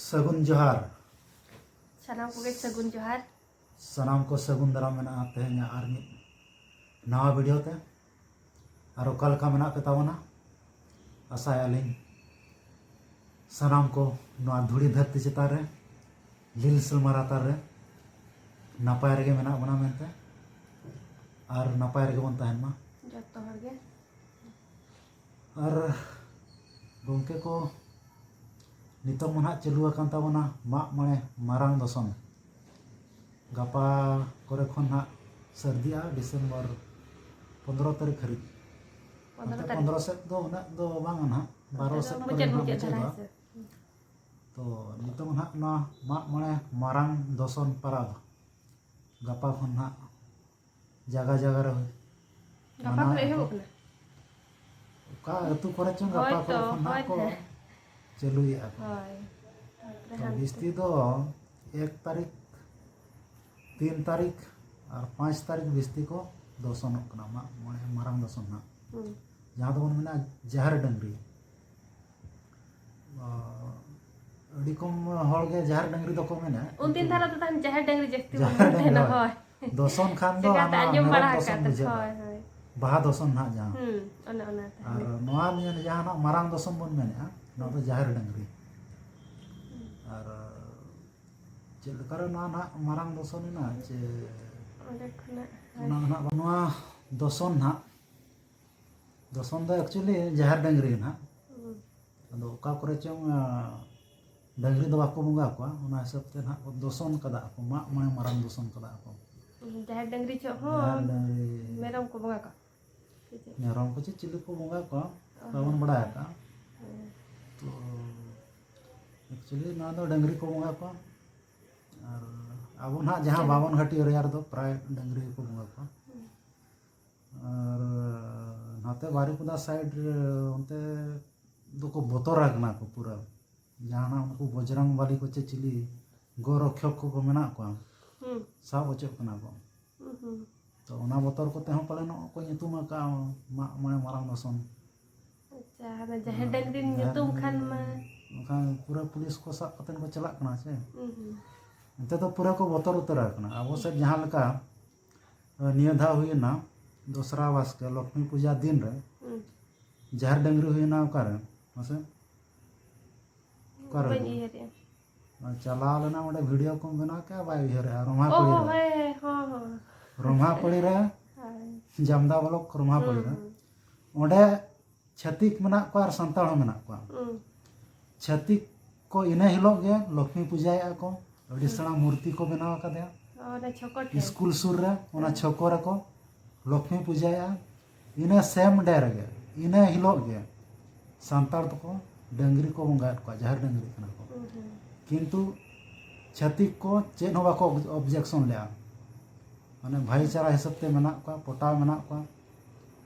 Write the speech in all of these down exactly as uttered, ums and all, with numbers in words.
ᱥᱟᱹᱜᱩᱱ ᱡᱚᱦᱟᱨ᱾ ᱥᱟᱱᱟᱢ ᱠᱚᱜᱮ ᱥᱟᱹᱜᱩᱱ ᱡᱚᱦᱟᱨ᱾ ᱥᱟᱱᱟᱢ ᱠᱚ ᱥᱟᱹᱜᱩᱱ ᱫᱟᱨᱟᱢ ᱢᱮᱱᱟᱜᱼᱟ ᱛᱮᱦᱮᱧᱟᱜ ᱟᱨ ᱢᱤᱫ ᱱᱟᱣᱟ ᱵᱷᱤᱰᱤᱭᱳ ᱛᱮ᱾ ᱟᱨ ᱚᱠᱟ ᱞᱮᱠᱟ ᱢᱮᱱᱟᱜ ᱯᱮ ᱛᱟᱵᱚᱱᱟ? ᱟᱥᱟᱭᱟᱞᱤᱧ ᱥᱟᱱᱟᱢ ᱠᱚ ᱱᱚᱣᱟ ᱫᱷᱩᱲᱤ ᱫᱷᱟᱹᱨᱛᱤ ᱪᱮᱛᱟᱱ ᱨᱮ, ᱞᱤᱞ ᱥᱤᱢᱟᱹ ᱞᱟᱛᱟᱨ ᱨᱮ ᱱᱟᱯᱟᱭ ᱨᱮᱜᱮ ᱢᱮᱱᱟᱜ ᱵᱚᱱᱟ ᱢᱮᱱᱛᱮ, ᱟᱨ ᱱᱟᱯᱟᱭ ᱨᱮᱜᱮ ᱵᱚᱱ ᱛᱟᱦᱮᱱ ᱢᱟ᱾ ᱡᱚᱛᱚ ᱦᱚᱲ ᱜᱮ᱾ ᱟᱨ ᱜᱚᱢᱠᱮ ᱠᱚ, ᱱᱤᱛᱚᱜ ᱢᱟ ᱱᱟᱦᱟᱜ ᱪᱟᱹᱞᱩ ᱟᱠᱟᱱ ᱛᱟᱵᱚᱱᱟ ᱢᱟᱜ ᱢᱚᱬᱮ ᱢᱟᱨᱟᱝ ᱫᱚᱥᱚᱱ᱾ ᱜᱟᱯᱟ ᱠᱚᱨᱮ ᱠᱷᱚᱱ ᱱᱟᱦᱟᱜ ᱥᱟᱹᱨᱫᱤᱜᱼᱟ, ᱰᱤᱥᱮᱢᱵᱚᱨ ᱯᱚᱱᱫᱽᱨᱚ ᱛᱟᱹᱨᱤᱠᱷ ᱦᱟᱹᱨᱤᱡ᱾ ᱯᱚᱱᱫᱽᱨᱚ ᱚᱱᱛᱮ ᱛᱟᱹᱨᱤᱠᱷ᱾ ᱯᱚᱱᱫᱽᱨᱚ ᱥᱮᱫ ᱫᱚ ᱩᱱᱟᱹᱜ ᱫᱚ ᱵᱟᱝ ᱱᱟᱦᱟᱜ, ᱵᱟᱨᱚ ᱚᱱᱛᱮ ᱫᱚ ᱥᱮᱫ ᱠᱚᱨᱮ ᱢᱩᱪᱟᱹᱫ, ᱱᱟᱦᱟᱜ ᱢᱩᱪᱟᱹᱫ ᱫᱷᱟᱨᱟ ᱢᱩᱪᱟᱹᱫᱚᱜᱼᱟ᱾ ᱦᱮᱸ ᱥᱮ᱾ ᱛᱚ ᱱᱤᱛᱚᱝ ᱱᱟᱦᱟᱜ ᱱᱚᱣᱟ ᱢᱟᱜ ᱢᱚᱬᱮ ᱢᱟᱨᱟᱝ ᱫᱚᱥᱚᱱ ᱯᱟᱨᱟᱵᱽ ᱜᱟᱯᱟ ᱠᱷᱚᱱ ᱱᱟᱦᱟᱜ ᱡᱟᱭᱜᱟ ᱡᱟᱭᱜᱟ ᱨᱮ ᱜᱟᱯᱟ ᱢᱟᱱᱟᱣ ᱠᱷᱚᱱ ᱟᱠᱚ᱾ ᱮᱦᱚᱵᱚᱜ ᱠᱟᱱᱟ? ᱚᱠᱟ ᱟᱹᱛᱩ ᱠᱚᱨᱮ ᱪᱚᱝ ᱜᱟᱯᱟ ᱦᱳᱭ ᱠᱚᱨᱮ ᱛᱚ, ᱠᱷᱚᱱ ᱱᱟᱦᱟᱜ ᱦᱳᱭ ᱠᱚ ᱛᱚ᱾ ᱪᱟᱹᱞᱩᱭᱮᱫᱼᱟ ᱠᱚ᱾ ᱦᱳᱭ᱾ ᱛᱟᱨᱯᱚᱨᱮ ᱛᱚ ᱦᱟᱱᱛᱮ᱾ ᱵᱤᱥᱛᱤ ᱫᱚ ᱮᱠ ᱛᱟᱹᱨᱤᱠᱷ, ᱛᱤᱱ ᱛᱟᱹᱨᱤᱠᱷ ᱟᱨ ᱯᱟᱸᱪ ᱛᱟᱹᱨᱤᱠᱷ ᱵᱤᱥᱛᱤ ᱠᱚ ᱫᱚᱥᱚᱱᱚᱜ ᱠᱟᱱᱟ, ᱢᱟᱜ ᱢᱚᱬᱮ ᱢᱟᱨᱟᱝ ᱫᱚᱥᱚᱱ ᱱᱟᱦᱟᱜ᱾ ᱦᱩᱸ᱾ ᱡᱟᱦᱟᱸ ᱫᱚᱵᱚᱱ ᱢᱮᱱᱟ ᱡᱟᱦᱮᱨ ᱰᱟᱹᱝᱨᱤ᱾ ᱟᱹᱰᱤ ᱠᱚᱢ ᱦᱚᱲ ᱜᱮ ᱡᱟᱦᱮᱨ ᱰᱟᱹᱝᱨᱤ ᱫᱚᱠᱚ ᱢᱮᱱᱟ᱾ ᱩᱱᱫᱤᱱ ᱫᱷᱟᱨᱟ ᱫᱚ ᱛᱟᱦᱮᱱ ᱡᱟᱦᱮᱨ ᱰᱟᱹᱝᱨᱤ ᱡᱟᱹᱥᱛᱤ ᱵᱚᱱ ᱡᱟᱦᱮᱨ ᱢᱮᱱ ᱰᱟᱹᱝᱨᱤ, ᱛᱟᱦᱮᱱᱟ, ᱦᱳᱭ᱾ ᱦᱳᱭ᱾ ᱫᱚᱥᱚᱱ ᱠᱷᱟᱱ ᱫᱚ ᱪᱤᱠᱟᱹᱛᱮ ᱦᱟᱱᱟ ᱟᱸᱡᱚᱢ ᱢᱮᱨᱚᱢ ᱵᱟᱲᱟ ᱫᱚᱥᱚᱱ ᱟᱠᱟᱫ ᱛᱟᱦᱮᱸ, ᱵᱩᱡᱷᱟᱹᱜᱼᱟ᱾ ᱦᱳᱭ, ᱦᱳᱭ᱾ ᱵᱟᱦᱟ ᱫᱚᱥᱚᱱ ᱱᱟᱦᱟᱜ ᱡᱟᱦᱟᱸ᱾ ᱦᱩᱸ, ᱚᱱᱮ ᱚᱱᱟ ᱟᱨ ᱛᱟᱦᱞᱮ᱾ ᱱᱚᱣᱟ ᱱᱤᱭᱟᱹ ᱡᱟᱦᱟᱱᱟᱜ ᱢᱟᱨᱟᱝ ᱫᱚᱥᱚᱱ ᱵᱚᱱ ᱢᱮᱱᱮᱫᱼᱟ, ᱱᱚᱣᱟ ᱫᱚ ᱡᱟᱦᱮᱨ ᱰᱟᱹᱝᱨᱤ᱾ ᱦᱩᱸ᱾ ᱟᱨ ᱪᱮᱫ ᱞᱮᱠᱟᱨᱮ ᱱᱚᱣᱟ ᱱᱟᱦᱟᱜ ᱢᱟᱨᱟᱝ ᱫᱚᱥᱚᱱ ᱮᱱᱟ ᱪᱮ ᱚᱸᱰᱮ ᱠᱷᱚᱱᱟᱜ, ᱦᱳᱭ᱾ ᱚᱱᱟ ᱱᱟᱦᱟᱜ ᱱᱚᱣᱟ ᱫᱚᱥᱚᱱ ᱱᱟᱦᱟᱜ ᱫᱚᱥᱚᱱ ᱫᱚ actually ᱡᱟᱦᱮᱨ ᱰᱟᱹᱝᱨᱤ ᱜᱮ ᱱᱟᱦᱟᱜ᱾ ᱦᱩᱸ᱾ ᱟᱫᱚ ᱚᱠᱟ ᱠᱚᱨᱮ ᱪᱚᱝ, ᱟ, ᱰᱟᱹᱝᱨᱤ ᱫᱚ ᱵᱟᱠᱚ ᱵᱚᱸᱜᱟ ᱠᱚᱣᱟ, ᱚᱱᱟ ᱦᱤᱥᱟᱹᱵ ᱛᱮ ᱱᱟᱦᱟᱜ ᱠᱚ ᱫᱚᱥᱚᱱ ᱠᱟᱫᱟ ᱠᱚ, ᱢᱟᱜ ᱢᱚᱬᱮ ᱢᱟᱨᱟᱝ ᱫᱚᱥᱚᱱ ᱠᱟᱫᱟ ᱠᱚ᱾ ᱦᱩᱸ, ᱡᱟᱦᱮᱨ ᱰᱟᱹᱝᱨᱤ ᱡᱚᱦᱚᱜ ᱦᱚᱸ ᱡᱟᱦᱮᱨ ᱰᱟᱹᱝᱨᱤ ᱢᱮᱨᱚᱢ ᱠᱚ ᱵᱚᱸᱜᱟ ᱠᱚᱣᱟ? ᱥᱮ ᱪᱮᱫ? ᱢᱮᱨᱚᱢ ᱠᱚ ᱪᱮᱫ ᱪᱤᱞᱤ ᱠᱚ ᱵᱚᱸᱜᱟ ᱠᱚᱣᱟ, ᱚ, ᱵᱟᱵᱚᱱ ᱦᱮᱸ᱾ ᱵᱟᱲᱟᱭ ᱟᱠᱟᱫᱼᱟ᱾ ᱦᱮᱸ᱾ ᱛᱚ, actually ᱱᱚᱣᱟ ᱫᱚ ᱰᱟᱹᱝᱨᱤ ᱠᱚ ᱵᱚᱸᱜᱟ ᱠᱚᱣᱟ᱾ ᱟᱨ ᱟᱵᱚ ᱱᱟᱦᱟᱜ ᱡᱟᱦᱟᱸ ᱪᱮᱫ? ᱵᱟᱵᱚᱱ ᱜᱷᱟᱹᱴᱤ area ᱨᱮᱫᱚ ᱯᱨᱟᱭ ᱰᱟᱹᱝᱨᱤ ᱜᱮᱠᱚ ᱵᱚᱸᱜᱟ ᱠᱚᱣᱟ᱾ ᱦᱩᱸ᱾ ᱟᱨ ᱱᱟᱛᱮ ᱵᱟᱨᱤᱯᱚᱫᱟ side ᱨᱮ ᱚᱱᱛᱮ ᱫᱚᱠᱚ ᱵᱚᱛᱚᱨ ᱟᱠᱟᱱᱟ ᱠᱚ ᱯᱩᱨᱟᱹ᱾ ᱡᱟᱦᱟᱱᱟᱜ ᱩᱱᱠᱩ ᱵᱚᱡᱽᱨᱟᱝ ᱵᱟᱞᱤ ᱠᱚ ᱪᱮ ᱪᱤᱞᱤ ᱜᱳ ᱨᱚᱠᱷᱚᱠ ᱠᱚᱠᱚ ᱢᱮᱱᱟᱜ ᱠᱚᱣᱟ, ᱦᱩᱸ᱾ ᱥᱟᱵ ᱦᱚᱪᱚᱜ ᱠᱟᱱᱟ ᱠᱚ᱾ ᱦᱩᱸ, ᱦᱩᱸ᱾ ᱛᱚ ᱚᱱᱟ ᱵᱚᱛᱚᱨ ᱠᱚᱛᱮ ᱦᱚᱸ ᱯᱟᱞᱮᱱᱚᱜ ᱠᱚ ᱧᱩᱛᱩᱢ ᱟᱠᱟᱫᱼᱟ ᱢᱟᱜ ᱢᱚᱬᱮ ᱢᱟᱨᱟᱝ ᱫᱚᱥᱚᱱ᱾ ᱟᱪᱪᱷᱟ, ᱟᱫᱚ ᱡᱟᱦᱮᱨ ᱦᱮᱸ, ᱰᱟᱹᱝᱨᱤᱢ ᱡᱟᱦᱮᱨ ᱧᱩᱛᱩᱢ ᱠᱷᱟᱱ ᱰᱟᱹᱝᱨᱤ ᱢᱟ᱾ ᱵᱟᱠᱷᱟᱱ ᱯᱩᱨᱟᱹ ᱯᱩᱞᱤᱥ ᱠᱚ ᱥᱟᱵ ᱠᱟᱛᱮ ᱠᱚ ᱪᱟᱞᱟᱜ ᱠᱟᱱᱟ ᱥᱮ᱾ ᱦᱩᱸ, ᱦᱩᱸ᱾ ᱱᱤᱛᱚᱜ ᱫᱚ ᱯᱩᱨᱟᱹ ᱠᱚ ᱵᱚᱛᱚᱨ ᱩᱛᱟᱹᱨ ᱟᱠᱟᱱᱟ᱾ ᱟᱵᱚ ᱥᱮᱫ ᱡᱟᱦᱟᱸ ᱞᱮᱠᱟ, ᱱᱤᱭᱟᱹ ᱫᱷᱟᱣ ᱦᱩᱭᱮᱱᱟ ᱫᱚᱥᱨᱟ ᱵᱟᱥᱠᱮ ᱞᱚᱠᱷᱢᱤ ᱯᱩᱡᱟ ᱫᱤᱱ ᱨᱮ ᱦᱩᱸ᱾ ᱡᱟᱦᱮᱨ ᱰᱟᱹᱝᱨᱤ ᱦᱩᱭᱮᱱᱟ ᱚᱠᱟᱨᱮ? ᱢᱟᱥᱮ? ᱚᱠᱟᱨᱮ ᱵᱟᱹᱧ ᱦᱩᱭᱮᱱᱟ? ᱩᱭᱦᱟᱹᱨᱮᱜᱼᱟ᱾ ᱟᱨ ᱪᱟᱞᱟᱣ ᱞᱮᱱᱟ ᱚᱸᱰᱮ, ᱵᱷᱤᱰᱤᱭᱳ ᱠᱚᱢ ᱵᱮᱱᱟᱣ ᱠᱮᱜᱼᱟ, ᱵᱟᱭ ᱩᱭᱦᱟᱹᱨᱮᱜᱼᱟ, ᱨᱚᱢᱦᱟ ᱚ, ᱯᱟᱹᱲᱤ ᱨᱮ᱾ ᱦᱮᱸ, ᱦᱚᱸ, ᱦᱚᱸ᱾ ᱨᱚᱢᱦᱟ ᱯᱟᱹᱲᱤ ᱨᱮ, ᱦᱳᱭ᱾ ᱡᱟᱢᱫᱟ ᱵᱞᱚᱠ ᱨᱚᱢᱦᱟ ᱯᱟᱹᱲᱤ ᱦᱩᱸ, ᱨᱮ᱾ ᱦᱩᱸ᱾ ᱚᱸᱰᱮ ᱪᱷᱟᱹᱛᱤᱠ ᱢᱮᱱᱟᱜ ᱠᱚᱣᱟ ᱟᱨ ᱥᱟᱱᱛᱟᱲ ᱦᱚᱸ ᱢᱮᱱᱟᱜ ᱠᱚᱣᱟ᱾ ᱦᱩᱸ᱾ ᱪᱷᱟᱹᱛᱤᱠ ᱠᱚ ᱤᱱᱟᱹ ᱦᱤᱞᱳᱜ ᱜᱮ ᱞᱚᱠᱷᱢᱤ ᱯᱩᱡᱟᱭᱮᱫᱼᱟ ᱠᱚ, ᱟᱹᱰᱤ ᱦᱩᱸ᱾ ᱥᱮᱬᱟ ᱢᱩᱨᱛᱤ ᱠᱚ ᱵᱮᱱᱟᱣ ᱟᱠᱟᱫᱮᱭᱟ᱾ ᱚ, ᱚᱱᱟ ᱪᱷᱚᱠᱚ ᱴᱷᱮᱱ? ᱥᱠᱩᱞ ᱥᱩᱨ ᱨᱮ, ᱚᱱᱟ ᱦᱩᱸ᱾ ᱪᱷᱚᱠᱚ ᱨᱮᱠᱚ ᱞᱚᱠᱷᱢᱤ ᱯᱩᱡᱟᱭᱮᱫᱼᱟ᱾ ᱤᱱᱟᱹ ᱥᱮᱢ ᱰᱮ ᱨᱮᱜᱮ, ᱤᱱᱟᱹ ᱦᱤᱞᱳᱜ ᱜᱮ ᱥᱟᱱᱛᱟᱲ ᱫᱚᱠᱚ ᱰᱟᱹᱝᱨᱤ ᱠᱚ ᱵᱚᱸᱜᱟᱭᱮᱫ ᱠᱚᱣᱟ, ᱡᱟᱦᱮᱨ ᱰᱟᱹᱝᱨᱤ ᱠᱟᱱᱟ ᱠᱚ᱾ ᱦᱩᱸ, ᱦᱩᱸ᱾ ᱠᱤᱱᱛᱩ ᱪᱷᱟᱹᱛᱤᱠ ᱠᱚ ᱪᱮᱫ ᱦᱚᱸ ᱵᱟᱠᱚ ᱚᱵᱡᱮᱠᱥᱚᱱ ᱞᱮᱫᱼᱟ᱾ ᱢᱟᱱᱮ ᱵᱷᱟᱭᱤᱪᱟᱨᱟ ᱦᱤᱥᱟᱹᱵ ᱛᱮ ᱢᱮᱱᱟᱜ ᱠᱚᱣᱟ, ᱯᱚᱴᱟᱣ ᱢᱮᱱᱟᱜ ᱠᱚᱣᱟ᱾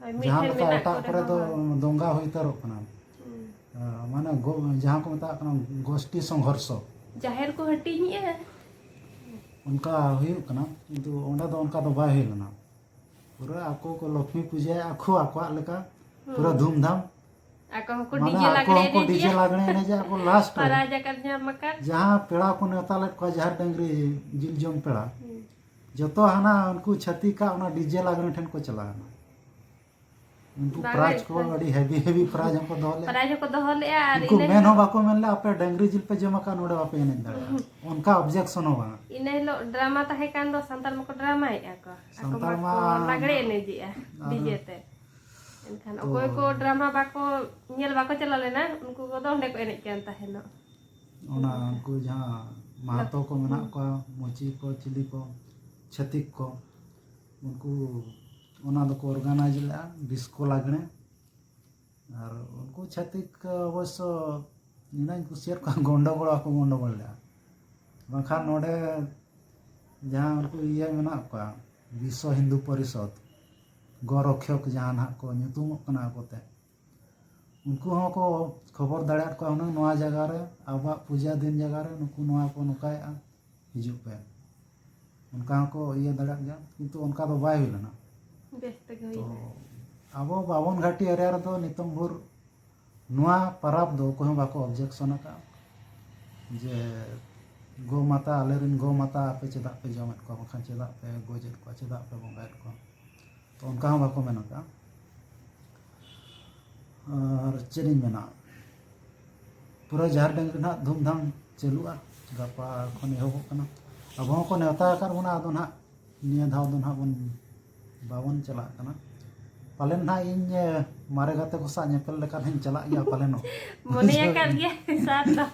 ᱦᱳᱭ, ᱢᱤᱫ ᱡᱟᱦᱟᱸ ᱴᱷᱮᱱ ᱞᱮᱠᱟ ᱢᱮᱱᱟᱜ ᱮᱴᱟᱜ ᱠᱚᱨᱮ ᱠᱚᱨᱮ ᱫᱚ ᱦᱚᱸ ᱵᱟᱝ᱾ ᱫᱚᱝᱜᱟ ᱦᱩᱭ ᱩᱛᱟᱹᱨᱚᱜ ᱠᱟᱱᱟ᱾ ᱦᱩᱸ᱾ ᱮ, ᱢᱟᱱᱮ ᱜᱚ-, ᱡᱟᱦᱟᱸ ᱠᱚ ᱢᱮᱛᱟᱜ ᱠᱟᱱᱟ ᱜᱳᱥᱴᱤ ᱥᱚᱝᱜᱷᱚᱨᱥᱚ᱾ ᱡᱟᱦᱮᱨ ᱠᱚ ᱦᱟᱹᱴᱤᱧᱮᱜᱼᱟ᱾ ᱚᱱᱠᱟ ᱦᱩᱭᱩᱜ ᱠᱟᱱᱟ, ᱠᱤᱱᱛᱩ ᱚᱸᱰᱮ ᱫᱚ ᱚᱱᱠᱟ ᱫᱚ ᱵᱟᱭ ᱦᱩᱭ ᱞᱮᱱᱟ᱾ ᱯᱩᱨᱟᱹ ᱟᱠᱚ ᱠᱚ ᱞᱚᱠᱷᱢᱤ ᱯᱩᱡᱟᱹᱭᱟ, ᱟᱠᱚ ᱟᱠᱚᱣᱟᱜ ᱞᱮᱠᱟ, ᱯᱩᱨᱟᱹ ᱦᱩᱸ᱾ ᱫᱷᱩᱢᱫᱷᱟᱢ᱾ ᱟᱠᱚ ᱦᱚᱸᱠᱚ ᱢᱟᱱᱮ ᱰᱤᱡᱮ ᱟᱠᱚ ᱞᱟᱜᱽᱲᱮ ᱦᱚᱸᱠᱚ ᱮᱱᱮᱡᱮᱜᱼᱟ᱾ ᱰᱤᱡᱮ ᱞᱟᱜᱽᱲᱮ ᱮᱱᱮᱡᱟ, ᱟᱠᱚ ᱞᱟᱥᱴ ᱨᱮ ᱯᱨᱟᱭᱤᱡᱽ ᱟᱠᱟᱫ ᱧᱟᱢ ᱟᱠᱟᱫ᱾ ᱡᱟᱦᱟᱸ ᱯᱮᱲᱟ ᱠᱚ ᱱᱮᱣᱛᱟ ᱞᱮᱫ ᱠᱚᱣᱟ, ᱡᱟᱦᱮᱨ ᱰᱟᱹᱝᱨᱤ ᱡᱤᱞ ᱡᱚᱢ ᱯᱮᱲᱟ, ᱦᱩᱸ᱾ ᱡᱚᱛᱚ ᱦᱟᱱᱟ ᱩᱱᱠᱩ ᱪᱷᱟᱹᱛᱤᱠᱟᱜ ᱚᱱᱟ ᱰᱤᱡᱮ ᱞᱟᱜᱽᱲᱮ ᱴᱷᱮᱱ ᱠᱚ ᱪᱟᱞᱟᱣᱮᱱᱟ᱾ ᱩᱱᱠᱩ ᱵᱟᱝᱟ, ᱯᱨᱟᱭᱤᱡᱽ ᱠᱚ ᱮᱱᱠᱷᱟᱱ ᱟᱹᱰᱤ ᱦᱮᱵᱤ ᱦᱮᱵᱤ ᱯᱨᱟᱭᱤᱡᱽ ᱦᱚᱸᱠᱚ ᱫᱚᱦᱚ ᱞᱮᱫᱼᱟ᱾ ᱯᱨᱟᱭᱤᱡᱽ ᱦᱚᱸᱠᱚ ᱫᱚᱦᱚ ᱞᱮᱫᱼᱟ ᱟᱨ ᱩᱱᱠᱩ ᱤᱱᱟᱹ ᱢᱮᱱ ᱦᱚᱸ ᱦᱤᱞᱳᱜ ᱵᱟᱠᱚ ᱢᱮᱱ ᱞᱮᱫᱼᱟ, "ᱟᱯᱮ ᱰᱟᱹᱝᱨᱤ ᱡᱤᱞ ᱯᱮ ᱡᱚᱢ ᱟᱠᱟᱫ, ᱱᱚᱰᱮ ᱵᱟᱯᱮ ᱮᱱᱮᱡ ᱫᱟᱲᱮᱭᱟᱜᱼᱟ"᱾ ᱩᱦᱩᱸ᱾ ᱚᱱᱠᱟ ᱚᱵᱡᱮᱠᱥᱚᱱ ᱦᱚᱸ ᱵᱟᱝᱟ᱾ ᱤᱱᱟᱹ ᱦᱤᱞᱳᱜ ᱰᱨᱟᱢᱟ ᱛᱟᱦᱮᱸ ᱠᱟᱱ ᱫᱚ, ᱥᱟᱱᱛᱟᱲ ᱢᱟᱠᱚ ᱰᱨᱟᱢᱟᱭᱮᱫᱼᱟ ᱠᱚ᱾ ᱟᱠᱚ ᱥᱟᱱᱛᱟᱲ ᱢᱟᱠᱚ ᱢᱟ ᱞᱟᱜᱽᱲᱮ ᱮᱱᱮᱡᱮᱜᱼᱟ ᱟᱨ ᱰᱤᱡᱮ ᱛᱮ᱾ ᱮᱱᱠᱷᱟᱱ ᱛᱚ ᱚᱠᱚᱭ ᱠᱚ ᱰᱨᱟᱢᱟ ᱵᱟᱠᱚ ᱧᱮᱞ, ᱵᱟᱠᱚ ᱪᱟᱞᱟᱣ ᱞᱮᱱᱟ, ᱩᱱᱠᱩ ᱠᱚᱫᱚ ᱚᱸᱰᱮ ᱠᱚ ᱮᱱᱮᱡ ᱠᱟᱱ ᱛᱟᱦᱮᱱᱚᱜ᱾ ᱚᱱᱟ ᱦᱩᱸ᱾ ᱩᱱᱠᱩ ᱡᱟᱦᱟᱸ ᱢᱟᱦᱟᱛᱚ ᱠᱚ ᱢᱮᱱᱟᱜ ᱦᱩᱸ᱾ ᱠᱚᱣᱟ, ᱢᱩᱪᱤ ᱠᱚ, ᱪᱤᱞᱤ ᱠᱚ, ᱪᱷᱟᱹᱛᱤᱠ ᱠᱚ, ᱩᱱᱠᱩ ᱚᱱᱟ ᱫᱚᱠᱚ ᱚᱨᱜᱟᱱᱟᱭᱤᱡᱽ ᱞᱮᱫᱼᱟ, ᱰᱤᱥᱠᱳ ᱞᱟᱜᱽᱬᱮ᱾ ᱟᱨ ᱩᱱᱠᱩ ᱪᱷᱟᱹᱛᱤᱠ ᱚᱵᱚᱥᱥᱚ ᱤᱧ ᱠᱩᱥᱤᱭᱟᱫ ᱠᱚᱣᱟ, ᱜᱚᱱᱰᱚᱜᱳᱲ ᱵᱟᱠᱚ ᱜᱚᱱᱰᱚᱜᱳᱲ ᱞᱮᱫᱼᱟ᱾ ᱵᱟᱝᱠᱷᱟᱱ ᱱᱚᱰᱮ ᱡᱟᱦᱟᱸ ᱩᱱᱠᱩ ᱤᱭᱟᱹ ᱢᱮᱱᱟᱜ ᱠᱚᱣᱟ, ᱵᱤᱥᱥᱚ ᱦᱤᱱᱫᱩ ᱯᱚᱨᱤᱥᱚᱫᱽ, ᱜᱚ ᱨᱚᱠᱷᱚᱠ ᱡᱟᱦᱟᱸ ᱱᱟᱦᱟᱜ ᱠᱚ ᱧᱩᱛᱩᱢᱚᱜ ᱠᱟᱱᱟ ᱟᱠᱚᱛᱮ, ᱩᱱᱠᱩ ᱦᱚᱸᱠᱚ ᱠᱷᱚᱵᱚᱨ ᱫᱟᱲᱮᱭᱟᱫ ᱠᱚᱣᱟ ᱦᱩᱱᱟᱹᱝ, ᱱᱚᱣᱟ ᱡᱟᱭᱜᱟ ᱨᱮ, ᱟᱵᱚᱣᱟᱜ ᱯᱩᱡᱟ ᱫᱤᱱ ᱡᱟᱭᱜᱟ ᱨᱮ ᱱᱩᱠᱩ ᱱᱚᱣᱟ ᱠᱚ ᱱᱚᱝᱠᱟᱭᱮᱫᱼᱟ, ᱦᱤᱡᱩᱜ ᱯᱮ᱾ ᱚᱱᱠᱟ ᱦᱚᱸᱠᱚ ᱤᱭᱟᱹ ᱫᱟᱲᱮᱭᱟᱜ ᱜᱮᱭᱟ, ᱠᱤᱱᱛᱩ ᱚᱱᱠᱟ ᱫᱚ ᱵᱟᱭ ᱦᱩᱭ ᱞᱮᱱᱟ᱾ ᱵᱮᱥ ᱛᱮᱜᱮ ᱛᱚ ᱦᱩᱭᱱᱟ᱾ ᱟᱵᱚ ᱵᱟᱵᱚᱱ ᱜᱷᱟᱴᱤ ᱮᱨᱤᱭᱟ ᱨᱮᱫᱚ ᱱᱤᱛᱚᱝ ᱵᱷᱳᱨ ᱱᱚᱣᱟ ᱯᱟᱨᱟᱵᱽ ᱫᱚ ᱚᱠᱚᱭ ᱦᱚᱸ ᱵᱟᱠᱚ ᱚᱵᱡᱮᱠᱥᱚᱱ ᱟᱠᱟᱫᱼᱟ ᱡᱮ ᱜᱳ ᱢᱟᱛᱟ, ᱟᱞᱮᱨᱮᱱ ᱜᱳ ᱢᱟᱛᱟ ᱟᱯᱮ ᱪᱮᱫᱟᱜ ᱯᱮ ᱡᱚᱢᱮᱫ ᱠᱚᱣᱟ, ᱵᱟᱝᱠᱷᱟᱱ ᱪᱮᱫᱟᱜ ᱯᱮ ᱜᱚᱡᱮᱫ ᱠᱚᱣᱟ, ᱪᱮᱫᱟᱜ ᱯᱮ ᱵᱚᱸᱜᱟᱭᱮᱫ ᱠᱚᱣᱟ? ᱛᱚ ᱚᱱᱠᱟ ᱦᱚᱸ ᱵᱟᱠᱚ ᱢᱮᱱ ᱟᱠᱟᱫᱼᱟ᱾ ᱟᱨ ᱪᱮᱫ ᱤᱧ ᱢᱮᱱᱟ, ᱯᱩᱨᱟᱹ ᱡᱟᱦᱮᱨ ᱰᱟᱹᱝᱨᱤ ᱱᱟᱦᱟᱜ ᱫᱷᱩᱢᱫᱷᱟᱢ ᱪᱟᱹᱞᱩᱜᱼᱟ, ᱜᱟᱯᱟ ᱠᱷᱚᱱ ᱮᱦᱚᱵᱚᱜ ᱠᱟᱱᱟ᱾ ᱟᱵᱚ ᱦᱚᱸᱠᱚ ᱱᱮᱣᱛᱟ ᱟᱠᱟᱫ ᱵᱚᱱᱟ, ᱟᱫᱚ ᱱᱟᱦᱟᱜ ᱱᱤᱭᱟᱹ ᱫᱷᱟᱣ ᱫᱚ ᱱᱟᱦᱟᱜ ᱵᱚᱱ, ᱵᱟᱵᱚᱱ ᱪᱟᱞᱟᱜ ᱠᱟᱱᱟ᱾ ᱯᱟᱞᱮᱱ ᱱᱟᱦᱟᱜ ᱤᱧ, ᱮ, ᱢᱟᱨᱮ ᱜᱟᱛᱮ ᱠᱚ ᱥᱟᱶ ᱧᱮᱯᱮᱞ ᱞᱮᱠᱷᱟᱱ ᱦᱟᱸᱜ ᱪᱟᱞᱟᱜ ᱜᱮᱭᱟ ᱯᱟᱞᱮᱱᱚᱜ᱾ ᱢᱚᱱᱮ ᱟᱠᱟᱫ ᱜᱮᱭᱟ ᱥᱟᱨ ᱫᱚ᱾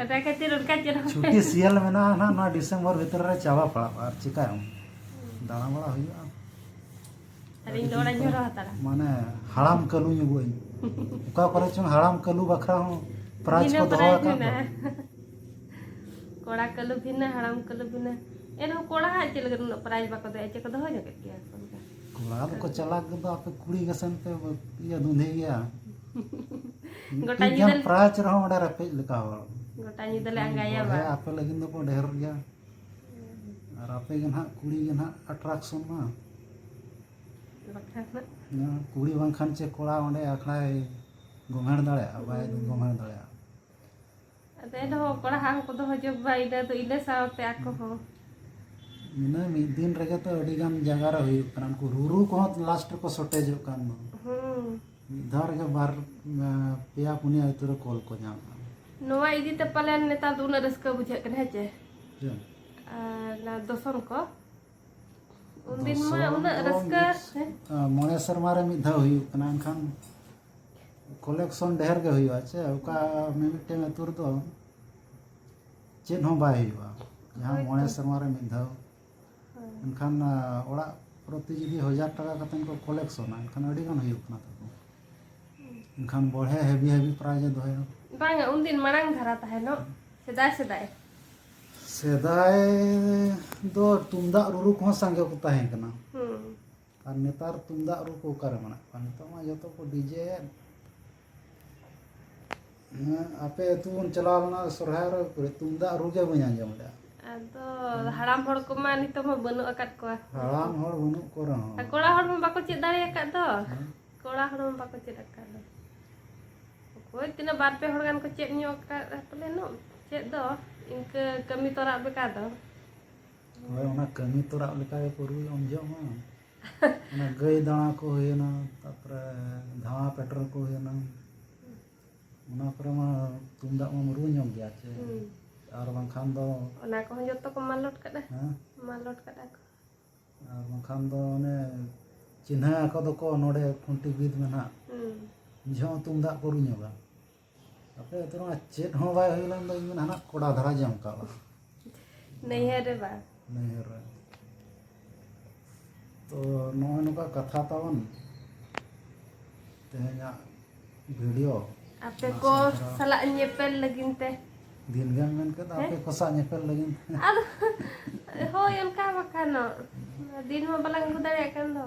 ᱚᱱᱟ ᱠᱷᱟᱹᱛᱤᱨ ᱚᱱᱠᱟ ᱪᱮᱫ ᱦᱚᱸ ᱪᱷᱩᱴᱤ ᱥᱤᱭᱟᱞ ᱢᱮᱱᱟᱜᱼᱟ ᱱᱟᱦᱟᱜ, ᱱᱚᱣᱟ ᱰᱤᱥᱮᱢᱵᱚᱨ ᱵᱷᱤᱛᱨᱤ ᱨᱮ ᱪᱟᱵᱟ ᱯᱟᱲᱟᱜᱼᱟ, ᱟᱨ ᱪᱤᱠᱟᱹᱭᱟᱢ? ᱫᱟᱬᱟ ᱵᱟᱲᱟ ᱦᱩᱭᱩᱜᱼᱟ᱾ ᱟᱨ ᱤᱧ ᱫᱚ ᱚᱲᱟᱜ ᱤᱧ ᱦᱚᱨᱚ ᱦᱟᱛᱟᱲᱟ᱾ ᱢᱟᱱᱮ ᱦᱟᱲᱟᱢ ᱠᱟᱹᱞᱩ ᱧᱚᱜᱚᱜ ᱟᱹᱧ᱾ ᱚᱠᱟ ᱠᱚᱨᱮ ᱪᱚᱝ ᱦᱟᱲᱟᱢ ᱠᱟᱹᱞᱩ ᱵᱟᱠᱷᱨᱟ ᱦᱚᱸ ᱯᱨᱟᱭᱤᱡᱽ ᱵᱤᱱᱟᱹ ᱠᱚ ᱫᱚᱦᱚ ᱯᱨᱟᱭᱤᱡᱽ ᱟᱠᱟᱫ ᱫᱚ᱾ ᱢᱮᱱᱟᱜᱼᱟ᱾ ᱠᱚᱲᱟ ᱠᱟᱹᱞᱩ ᱵᱷᱤᱱᱟᱹ, ᱦᱟᱲᱟᱢ ᱠᱟᱹᱞᱩ ᱵᱷᱤᱱᱟᱹ᱾ ᱮᱱᱦᱚᱸ ᱠᱚᱲᱟ ᱦᱟᱜ ᱪᱮᱫ ᱞᱟᱹᱜᱤᱫ ᱩᱱᱟᱹᱜ ᱯᱨᱟᱭᱤᱡᱽ ᱵᱟᱠᱚ ᱫᱚᱦᱚᱭᱟ? ᱪᱮᱫ ᱠᱚ ᱫᱚᱦᱚ ᱧᱚᱜ ᱠᱮᱫ ᱜᱮᱭᱟ ᱠᱚ ᱚᱱᱠᱟ? ᱠᱚᱲᱟ ᱫᱚᱠᱚ ᱪᱟᱞᱟᱠ ᱜᱮᱫᱚ, ᱟᱯᱮ ᱠᱩᱲᱤ ᱜᱮ ᱥᱮᱱ ᱯᱮ ᱤᱭᱟᱹ ᱫᱩᱸᱫᱷᱤ ᱜᱮᱭᱟ᱾ ᱜᱚᱴᱟ ᱢᱤᱫᱴᱤᱡ ᱧᱤᱫᱟᱹ ᱜᱟᱱ ᱞᱮ ᱯᱨᱟᱭᱤᱡᱽ ᱨᱮᱦᱚᱸ ᱚᱸᱰᱮ ᱨᱮᱯᱮᱡ ᱞᱮᱠᱟ ᱦᱚᱲ᱾ ᱜᱚᱴᱟ ᱧᱤᱫᱟᱹ ᱞᱮ ᱟᱸᱜᱟᱭᱟ ᱵᱚᱲᱦᱮ ᱵᱟᱝ? ᱟᱯᱮ ᱞᱟᱹᱜᱤᱫ ᱫᱚᱠᱚ ᱰᱷᱮᱨ ᱜᱮᱭᱟ᱾ ᱟᱨ ᱟᱯᱮ ᱜᱮ ᱱᱟᱦᱟᱜ ᱠᱩᱲᱤ ᱜᱮ ᱱᱟᱦᱟᱜ attraction ᱢᱟ᱾ ᱵᱟᱠᱷᱟᱱ ᱦᱟᱸᱜ᱾ ᱠᱩᱲᱤ ᱵᱟᱝᱠᱷᱟᱱ ᱪᱮ ᱠᱚᱲᱟ ᱚᱸᱰᱮ ᱟᱠᱷᱲᱟᱭ ᱜᱚᱢᱦᱮᱲ ᱫᱟᱲᱮᱭᱟᱜᱼᱟ? ᱵᱟᱭ ᱦᱩᱸ᱾ ᱜᱚᱢᱦᱮᱲ ᱫᱟᱲᱮᱭᱟᱜᱼᱟ᱾ ᱟᱫᱚ ᱮᱱᱨᱮᱦᱚᱸ ᱠᱚᱲᱟ ᱦᱟᱸᱜ ᱦᱚᱸᱠᱚ ᱫᱚᱦᱚ ᱡᱚᱜᱽ ᱵᱟᱭ ᱤᱱᱟᱹ ᱫᱚ, ᱤᱱᱟᱹ ᱥᱟᱶᱛᱮ ᱟᱠᱚ ᱦᱚᱸ᱾ ᱤᱱᱟᱹ ᱢᱤᱫ ᱫᱤᱱ ᱨᱮᱜᱮ ᱛᱚ ᱟᱹᱰᱤ ᱜᱟᱱ ᱡᱟᱭᱜᱟ ᱨᱮ ᱦᱩᱭᱩᱜ ᱠᱟᱱᱟ, ᱩᱱᱠᱩ ᱨᱩᱨᱩ ᱠᱚᱦᱚᱸ ᱞᱟᱥᱴ ᱨᱮᱠᱚ ᱥᱚᱴᱮᱡᱚᱜ ᱠᱟᱱ ᱫᱚ᱾ ᱦᱩᱸ᱾ ᱢᱤᱫ ᱫᱷᱟᱣ ᱨᱮᱜᱮ ᱵᱟᱨ, ᱯᱮᱭᱟ ᱯᱩᱱᱭᱟ ᱟᱹᱛᱩ ᱨᱮ ᱠᱚᱞ ᱠᱚ ᱧᱟᱢ ᱠᱟᱱᱟ᱾ ᱱᱚᱣᱟ ᱤᱫᱤ ᱛᱮ ᱯᱟᱞᱮᱱ ᱱᱮᱛᱟᱨ ᱫᱚ ᱩᱱᱟᱹᱜ ᱨᱟᱹᱥᱠᱟᱹ ᱵᱩᱡᱷᱟᱹᱜ ᱠᱟᱱᱟ, ᱦᱮᱸ ᱪᱮ? ᱪᱮᱫ? ᱟᱨ ᱚᱱᱟ ᱫᱚᱥᱚᱱ ᱠᱚ᱾ ᱩᱱᱫᱤᱱ ᱢᱟ ᱫᱚᱥᱚᱱ ᱩᱱᱟᱹᱜ ᱫᱚ ᱨᱟᱹᱥᱠᱟᱹ, ᱢᱤᱫ, ᱦᱮᱸ? ᱟ, ᱢᱚᱬᱮ ᱥᱮᱨᱢᱟ ᱨᱮ ᱢᱤᱫ ᱫᱷᱟᱣ ᱦᱩᱭᱩᱜ ᱠᱟᱱᱟ, ᱮᱱᱠᱷᱟᱱ ᱠᱚᱞᱮᱠᱥᱚᱱ ᱰᱷᱮᱨ ᱜᱮ ᱦᱩᱭᱩᱜᱼᱟ ᱪᱮ? ᱚᱠᱟ ᱢᱤᱢᱤᱫᱴᱮᱱ ᱟᱹᱛᱩ ᱨᱮᱫᱚ ᱪᱮᱫ ᱦᱚᱸ ᱵᱟᱭ ᱦᱩᱭᱩᱜᱼᱟ, ᱡᱟᱦᱟᱸ ᱦᱳᱭ ᱢᱚᱬᱮ ᱛᱚ᱾ ᱥᱮᱨᱢᱟ ᱨᱮ ᱢᱤᱫ ᱫᱷᱟᱣ᱾ ᱦᱳᱭ᱾ ᱮᱱᱠᱷᱟᱱ, ᱟ, ᱚᱲᱟᱜ ᱯᱨᱚᱛᱤ ᱡᱩᱫᱤ ᱦᱟᱡᱟᱨ ᱴᱟᱠᱟ ᱠᱟᱛᱮ ᱠᱚ ᱠᱚᱞᱮᱠᱥᱚᱱᱟ, ᱮᱱᱠᱷᱟᱱ ᱟᱹᱰᱤ ᱜᱟᱱ ᱦᱩᱭᱩᱜ ᱠᱟᱱᱟ ᱛᱟᱠᱚ᱾ ᱮᱱᱠᱷᱟᱱ ᱵᱚᱲᱦᱮ ᱦᱮᱵᱤ ᱦᱮᱵᱤ ᱯᱨᱟᱭᱤᱡᱽ ᱮ ᱫᱚᱦᱚᱭᱟ᱾ ᱵᱟᱝᱟ, ᱩᱱᱫᱤᱱ ᱢᱟᱲᱟᱝ ᱫᱷᱟᱨᱟ ᱛᱟᱦᱮᱱᱚᱜ, ᱥᱮᱫᱟᱭ ᱥᱮᱫᱟᱭ᱾ ᱥᱮᱫᱟᱭ ᱫᱚ ᱛᱩᱢᱫᱟᱜ ᱨᱩᱨᱩ ᱠᱚᱦᱚᱸ ᱥᱟᱸᱜᱮ ᱠᱚ ᱛᱟᱦᱮᱸ ᱠᱟᱱᱟ᱾ ᱦᱩᱸ᱾ ᱟᱨ ᱱᱮᱛᱟᱨ ᱛᱩᱢᱫᱟᱜ ᱨᱩ ᱠᱚ ᱚᱠᱟᱨᱮ ᱢᱮᱱᱟᱜ ᱠᱚᱣᱟ? ᱱᱤᱛᱚᱜ ᱢᱟ ᱡᱚᱛᱚ ᱠᱚ DJ ᱮᱫ᱾ ᱦᱮᱸ, ᱟᱯᱮ ᱟᱹᱛᱩ ᱵᱚᱱ ᱪᱟᱞᱟᱣ ᱞᱮᱱᱟ ᱥᱚᱨᱦᱟᱭ ᱨᱮ, ᱚᱠᱚᱭ ᱛᱩᱢᱫᱟᱜ ᱨᱩ ᱜᱮ ᱵᱟᱹᱧ ᱟᱸᱡᱚᱢ ᱞᱮᱫᱟ᱾ ᱟᱫᱚ ᱦᱟᱲᱟᱢ ᱦᱚᱲ ᱠᱚᱢᱟ ᱱᱤᱛᱚᱜ ᱢᱟ ᱵᱟᱹᱱᱩᱜ ᱟᱠᱟᱫ ᱠᱚᱣᱟ᱾ ᱦᱟᱲᱟᱢ ᱦᱚᱲ ᱵᱟᱹᱱᱩᱜ ᱠᱚ ᱨᱮᱦᱚᱸ᱾ ᱟᱨ ᱠᱚᱲᱟ ᱦᱚᱲ ᱢᱟ ᱵᱟᱠᱚ ᱪᱮᱫ ᱫᱟᱲᱮ ᱟᱠᱟᱫ ᱫᱚ᱾ ᱦᱮᱸ᱾ ᱠᱚᱲᱟ ᱦᱚᱲ ᱢᱟ ᱵᱟᱠᱚ ᱪᱮᱫ ᱟᱠᱟᱫ ᱫᱚ᱾ ᱦᱳᱭ, ᱛᱤᱱᱟᱹᱜ ᱵᱟᱨ ᱯᱮ ᱦᱚᱲ ᱜᱟᱱ ᱠᱚ ᱪᱮᱫ ᱧᱚᱜ ᱟᱠᱟᱫ ᱯᱟᱞᱮᱱᱚᱜ᱾ ᱪᱮᱫ ᱫᱚ ᱤᱱᱠᱟᱹ ᱠᱟᱹᱢᱤ ᱛᱚᱨᱟᱜ ᱞᱮᱠᱟ ᱫᱚ᱾ ᱦᱳᱭ, ᱚᱱᱟ ᱠᱟᱹᱢᱤ ᱛᱚᱨᱟᱜ ᱞᱮᱠᱟ ᱜᱮ ᱯᱩᱨᱟᱹ ᱩᱱ ᱡᱚᱦᱚᱜ ᱢᱟ᱾ ᱚᱱᱟ ᱜᱟᱹᱭ ᱫᱟᱬᱟ ᱠᱚ ᱦᱩᱭᱮᱱᱟ, ᱛᱟᱨᱯᱚᱨᱮ ᱫᱷᱟᱣᱟ ᱯᱮᱴᱨᱳᱞ ᱠᱚ ᱦᱩᱭᱮᱱᱟ, ᱚᱱᱟ ᱠᱚᱨᱮ ᱢᱟ ᱛᱩᱢᱫᱟᱜ ᱢᱟ ᱨᱩ ᱧᱚᱜ ᱜᱮᱭᱟ ᱪᱮ᱾ ᱦᱩᱸ᱾ ᱟᱨ ᱵᱟᱝᱠᱷᱟᱱ ᱫᱚ ᱚᱱᱟ ᱠᱚᱦᱚᱸ ᱡᱚᱛᱚ ᱠᱚ ᱢᱟᱞᱚᱴ ᱠᱟᱫᱟ᱾ ᱦᱮᱸ? ᱢᱟᱞᱚᱴ ᱠᱟᱫᱟ ᱠᱚ᱾ ᱟᱨ ᱵᱟᱝᱠᱷᱟᱱ ᱫᱚ ᱚᱱᱮ ᱪᱤᱱᱦᱟᱹ ᱟᱠᱚ ᱫᱚᱠᱚ ᱱᱚᱰᱮ ᱠᱷᱩᱱᱴᱤ ᱵᱤᱫ ᱢᱮᱱᱟᱜ᱾ ᱦᱩᱸ᱾ ᱩᱱ ᱡᱚᱦᱚᱜ ᱛᱩᱢᱫᱟᱜ ᱠᱚ ᱨᱩ ᱧᱚᱜᱟ᱾ ᱟᱯᱮ ᱟᱹᱛᱩ ᱨᱮᱢᱟ ᱪᱮᱫ ᱦᱚᱸ ᱵᱟᱭ ᱦᱩᱭ ᱞᱮᱱ ᱫᱚ, ᱤᱧ ᱢᱮᱱᱟ ᱦᱟᱱᱟ ᱠᱚᱰᱟ ᱫᱷᱟᱨᱟ ᱡᱚᱢ ᱠᱟᱜᱼᱟ᱾ ᱱᱟᱹᱭᱦᱟᱹᱨ ᱨᱮ ᱵᱟᱝ? ᱱᱟᱹᱭᱦᱟᱹᱨ ᱨᱮ᱾ ᱛᱚ ᱱᱚᱜᱼᱚᱭ ᱱᱚᱝᱠᱟ ᱠᱟᱛᱷᱟ ᱛᱟᱵᱚᱱ ᱛᱮᱦᱮᱧᱟᱜ ᱵᱷᱤᱰᱤᱭᱳ᱾ ᱟᱯᱮ ᱚᱱᱟ ᱠᱚ ᱥᱟᱶᱛᱮ ᱥᱟᱞᱟᱜ ᱧᱮᱯᱮᱞ ᱞᱟᱹᱜᱤᱫ ᱛᱮ᱾ ᱫᱤᱱ ᱜᱮᱢ ᱢᱮᱱ ᱠᱮᱫᱟ ᱦᱮᱸ? ᱟᱯᱮ ᱠᱚ ᱥᱟᱞᱟᱜ ᱧᱮᱯᱮᱞ ᱞᱟᱹᱜᱤᱫ᱾ ᱟᱫᱚ ᱦᱳᱭ, ᱚᱱᱠᱟ ᱵᱟᱠᱷᱟᱱ ᱫᱤᱱ ᱢᱟ ᱵᱟᱞᱟᱝ ᱟᱹᱜᱩ ᱫᱟᱲᱮᱭᱟᱜ ᱠᱟᱱ ᱫᱚ᱾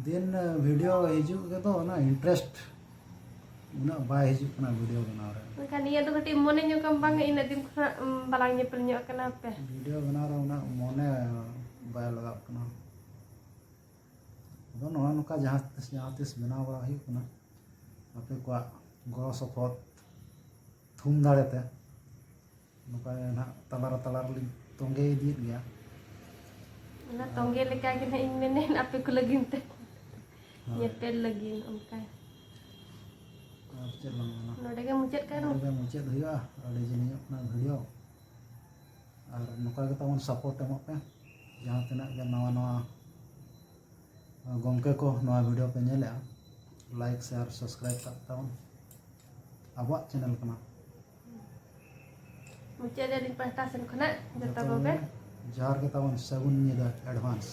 ᱫᱤᱱ ᱵᱷᱤᱰᱤᱭᱳ ᱦᱤᱡᱩᱜ ᱜᱮᱫᱚ ᱚᱱᱟ ᱤᱱᱴᱟᱨᱮᱥᱴ ᱩᱱᱟᱹᱜ ᱵᱟᱭ ᱦᱤᱡᱩᱜ ᱠᱟᱱᱟ ᱵᱷᱤᱰᱤᱭᱳ ᱵᱮᱱᱟᱣ ᱨᱮ᱾ ᱢᱮᱱᱠᱷᱟᱱ ᱱᱤᱭᱟᱹ ᱫᱚ ᱠᱟᱹᱴᱤᱡ ᱢᱚᱱᱮ ᱧᱚᱜ ᱠᱟᱢ ᱵᱟᱝ, ᱤᱱᱟᱹᱜ ᱫᱤᱱ ᱠᱷᱚᱱᱟᱜ, ᱩᱢ, ᱵᱟᱞᱟᱝ ᱧᱮᱯᱮᱞ ᱧᱚᱜ ᱠᱟᱱᱟ ᱦᱟᱯᱮ᱾ ᱵᱷᱤᱰᱤᱭᱳ ᱵᱮᱱᱟᱣ ᱨᱮ ᱩᱱᱟᱹᱜ ᱢᱚᱱᱮ ᱵᱟᱭ ᱞᱟᱜᱟᱜ ᱠᱟᱱᱟ᱾ ᱟᱫᱚ ᱱᱚᱜᱼᱚ ᱱᱚᱝᱠᱟ ᱡᱟᱦᱟᱸ ᱛᱤᱥ, ᱡᱟᱦᱟᱸ ᱛᱤᱥ ᱵᱮᱱᱟᱣ ᱵᱟᱲᱟ ᱦᱩᱭᱩᱜ ᱠᱟᱱᱟ, ᱟᱯᱮ ᱠᱚᱣᱟᱜ ᱜᱚᱲᱚ ᱥᱚᱯᱚᱦᱚᱫ ᱛᱷᱩᱢ ᱫᱟᱲᱮᱛᱮ᱾ ᱱᱚᱝᱠᱟ ᱜᱮ ᱱᱟᱦᱟᱜ ᱛᱟᱞᱟᱨᱮ ᱛᱟᱞᱟᱨᱮᱞᱤᱧ ᱛᱚᱸᱜᱮ ᱤᱫᱤᱭᱮᱫ ᱜᱮᱭᱟ᱾ ᱚᱱᱟ ᱛᱚᱸᱜᱮ ᱞᱮᱠᱟ ᱜᱮ ᱱᱟᱦᱟᱜ ᱤᱧ ᱢᱮᱱᱮᱫ, ᱟᱯᱮ ᱠᱚ ᱞᱟᱹᱜᱤᱫ ᱛᱮ᱾ ᱦᱳᱭ᱾ ᱧᱮᱯᱮᱞ ᱞᱟᱹᱜᱤᱫ ᱚᱱᱠᱟ᱾ ᱟᱨ ᱪᱮᱫ ᱞᱟᱝ ᱢᱮᱱᱟ? ᱱᱚᱰᱮ ᱜᱮ ᱢᱩᱪᱟᱹᱫ ᱠᱟᱜ ᱱᱚᱰᱮ ᱜᱮ ᱢᱩᱪᱟᱹᱫ ᱦᱩᱭᱩᱜᱼᱟ᱾ ᱟᱹᱰᱤ ᱡᱤᱞᱤᱧᱚᱜ ᱠᱟᱱᱟ ᱵᱷᱤᱰᱤᱭᱳ᱾ ᱟᱨ ᱱᱚᱝᱠᱟ ᱜᱮ ᱛᱟᱵᱚᱱ ᱥᱟᱯᱳᱨᱴ ᱮᱢᱚᱜ ᱯᱮ᱾ ᱡᱟᱦᱟᱸ ᱛᱤᱱᱟᱹᱜ ᱜᱮ ᱱᱟᱣᱟ ᱱᱟᱣᱟ ᱜᱚᱢᱠᱮ ᱠᱚ ᱱᱚᱣᱟ ᱵᱷᱤᱰᱤᱭᱳ ᱯᱮ ᱧᱮᱞᱮᱜᱼᱟ, ᱞᱟᱭᱤᱠ, ᱥᱮᱭᱟᱨ, ᱥᱟᱵᱥᱠᱨᱟᱭᱤᱵ ᱠᱟᱜ ᱛᱟᱵᱚᱱ᱾ ᱟᱵᱚᱣᱟᱜ ᱪᱮᱱᱮᱞ ᱠᱟᱱᱟ᱾ ᱢᱩᱪᱟᱹᱫ ᱨᱮ ᱟᱹᱞᱤᱧ ᱯᱟᱦᱴᱟ ᱥᱮᱱ ᱠᱷᱚᱱᱟᱜ ᱡᱚᱛᱚ ᱡᱚᱛᱚ ᱠᱚᱜᱮ ᱠᱚᱜᱮ ᱡᱚᱦᱟᱨ ᱜᱮ ᱛᱟᱵᱚᱱ, ᱥᱟᱹᱜᱩᱱ ᱧᱤᱫᱟᱹ ᱮᱰᱵᱷᱟᱱᱥ᱾